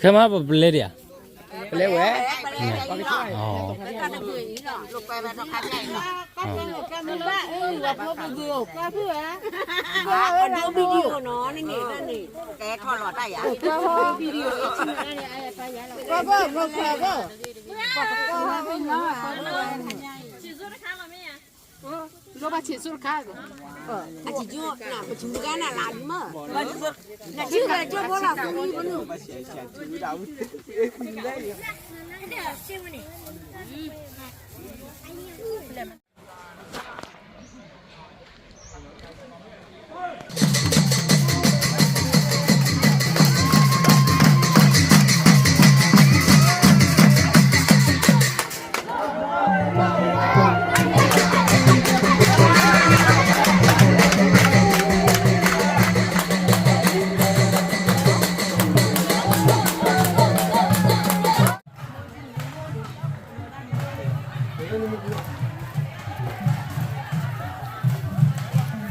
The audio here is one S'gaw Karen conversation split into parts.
ခဲမးပလဲဒံးဧါ, ပလဲဝဲ, ဘၣ်ဟံးန့ၣ်တၢ်ဆၢထံၣ်ဧါ.လဲၤတီတ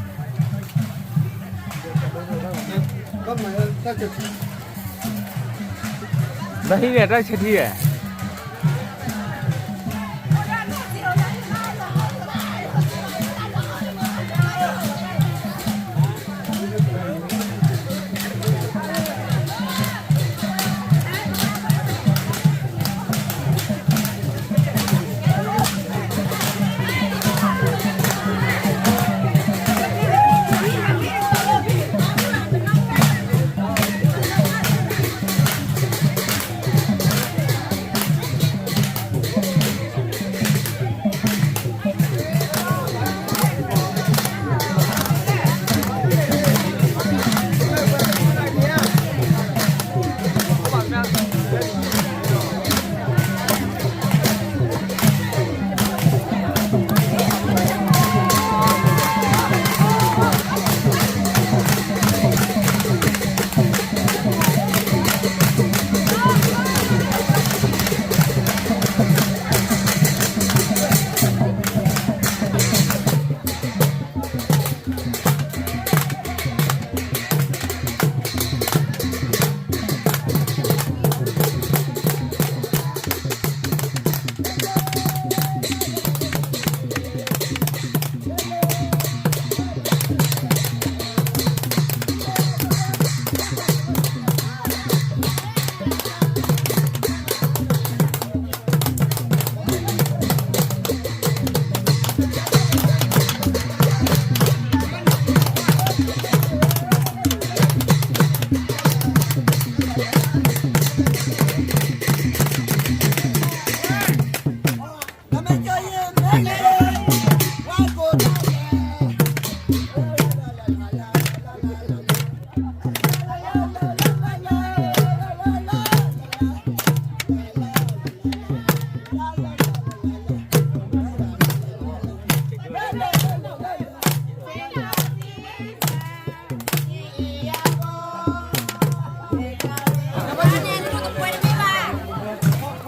ပှဲၤအီၤဒံး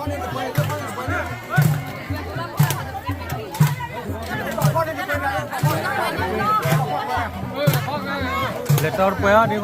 ဘၣ်. ဝံၤဒီး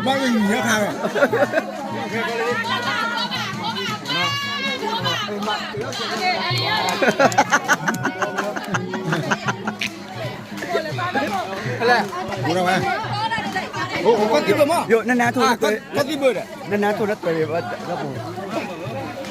ဘၣ်ကညီခါဝဲ ဖဲလဲၣ် ဘူးဒီးဝဲ အိၣ်အိၣ် ကီၢ်သံဘၢၣ်မး ယိၤ နနါထိၣ် ကီၢ်သံဘၢၣ်ဒီး နနါထိၣ်နတွဲၤဘၣ်လီၤပူၤ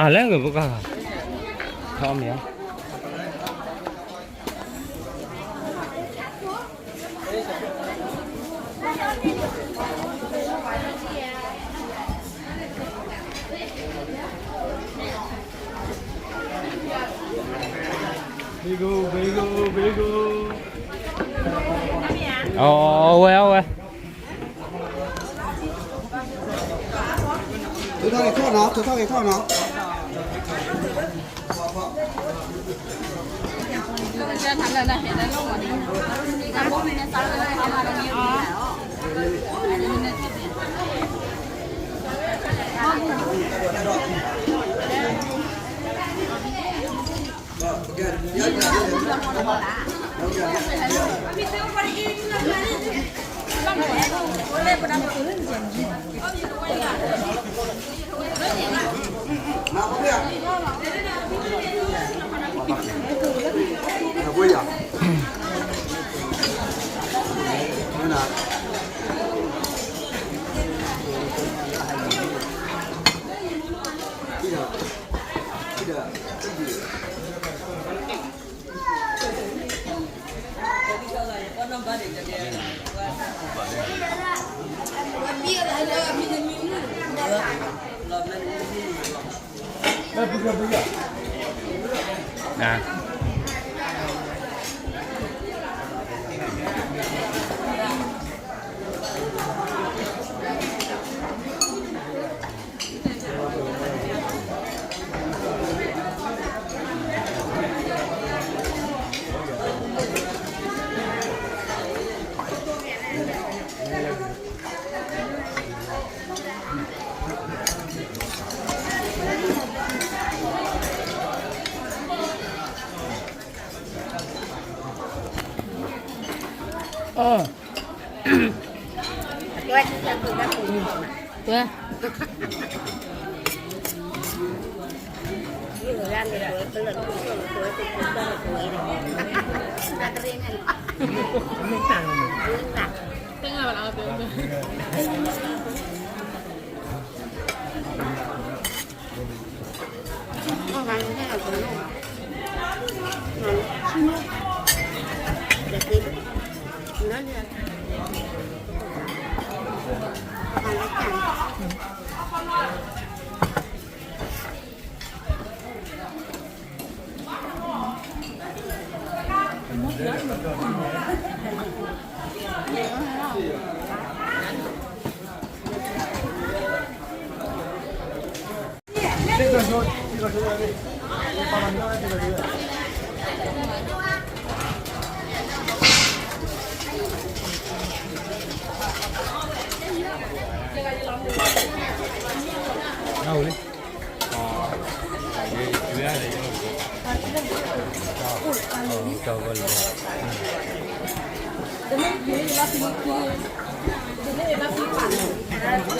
အလဲၣ်ဂ့ၤပက ထီမ့ၢ် အဝဲ အဝဲ ထုးထီၣ်ဂ့ၤထီၣ်နီၤ, ထုးထီၣ်ဂ့ၤထီၣ်နီၤ.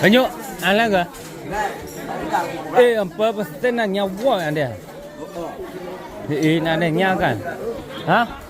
အညိ အလၢက အ့ အပၢ ပသ့ၣ်နၢ်ညါဝီၢ်အဒဲး, အ့ နၤဒဲးညါကၣ်, ဟါ